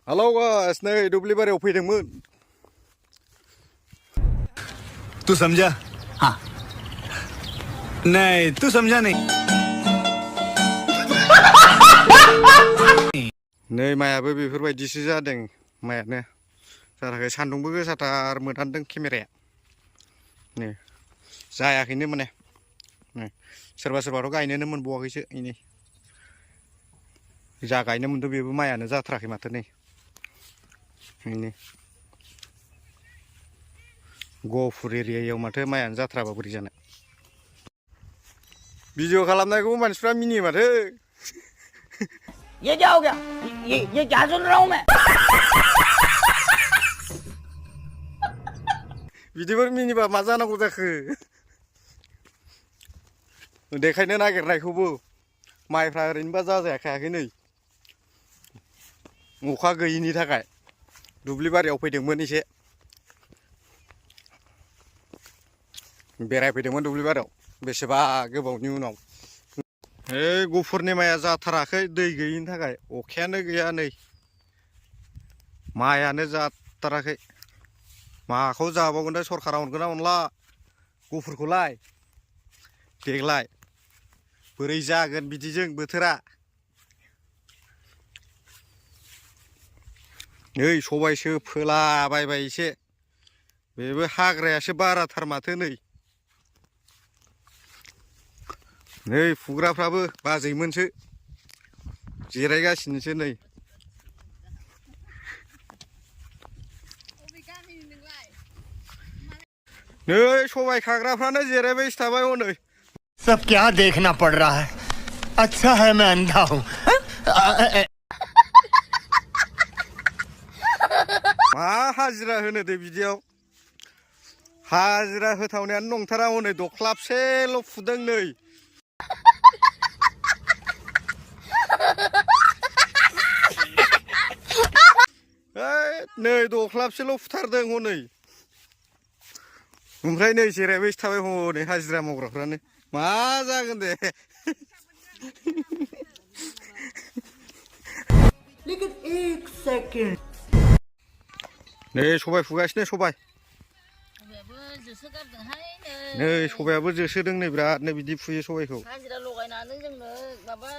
hello guys नै दुब्लि बारियाव फैदोंमोन तू समझा हाँ नहीं तू समझा नहीं नै मायाबो बेफोरबायदिसो जादों मायानो जाथाराखै सान्दुंबो गोसाथार मोदानदों केमेराया नै जायाखैनो माने नै सोरबा सोरबाथ' गायनोनो मोनबावाखैसो इनै जा गायनो मोनदों बेबो मायानो जाथाराखै माथो नै इनै गहपुर एरियायाव माथो मायानो जाथाराबा बोरै जानो भिडिअ खालामनायखौ मानसिफ्रा मिनियो माथो ये क्या हो गया ये क्या सुन रहा हूं मैं बिदिफोर मिनिबा मा जानांगौ जाखो देखायनो नागिरनायखौबो माइफ्रा ओरैनोबा जाजायाखै नै अखा गैयिनि थाखाय दुब्लि बारियाव फैदोंमोन एसे बेरायफैदोंमोन दुब्लि बारियाव बेसेबा गोबावनि उनाव गहपुरनि माइया जाथाराखै दै गैयिनि थाखाय अखायानो गैया नै माइयानो जाथाराखै माखौ जाबावगोन दा सरखारा अनगोना अनला गहपुरखौलाय देग्लाय बोरै जागोन बिदिजों बोथोरा नै सबायसो फोलाबायबाय एसे बेबो हाग्रायासो बाराथार माथो नै फुग्राफ्राबो बाजैमोनसो जिरायगासिनोसो नै सबाय खाग्राफ्रानो जिरायबायसो थाबाय हनै सब क्या देखना पड़ रहा है अच्छा है मैं अंधा हूँ मा हाजिरा होनो दे बिदियाव हाजिरा होथावनायानो नंथारा हनै दख्लाबसेल' फुदों नै नै दख्लाबसेल' फुथारदों हनै ओमफ्राय नै जिरायबायसो थाबाय हनै हाजिरा मावग्राफ्रानो मा जागोन दे लेकिन एक सेकंड नै सबाय फुगासिनो सबाय नै सबायाबो जोसोदों नै बिरादनो बिदि फुयो सबायखौ हाजिरा लगायनानै जोंनो माबा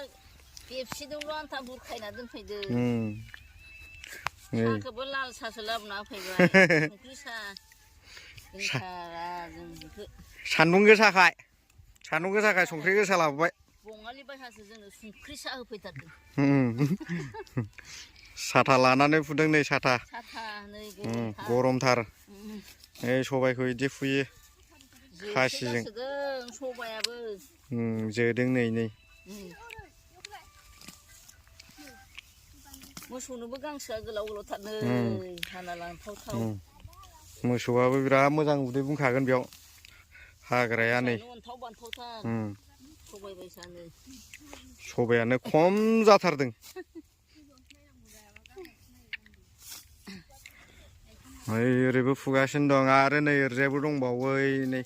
बेबसिदोंल' आन्था बुरखायना दोनफैदो साहाखौबो लाल साहासो लाबोना होफैबाय संख्रि साहा सान्दुं गोसाखाय संख्रि गोसा लाबोबाय बङालि बायहासो जोंनो संख्रि साहा होफैथारदों साथा लानानै फुदों नै साथा नै गरमथार नै सबायखौ बिदि फुयो खासिजों सबायाबो जोदों नै मोसौनोबो गांसोआ गोलाव गोलावथारनो हाना लांथावथाव मोसौआबो बिराद मोजां उदै बुंखागोन बेयाव हाग्राया नै सबायानो खम जाथारदों ओरैबो फुगासिनो दं आरो नै ओरैजायबो दंबावो नै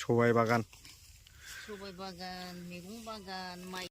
सबाय बागान मैगं बागान माइ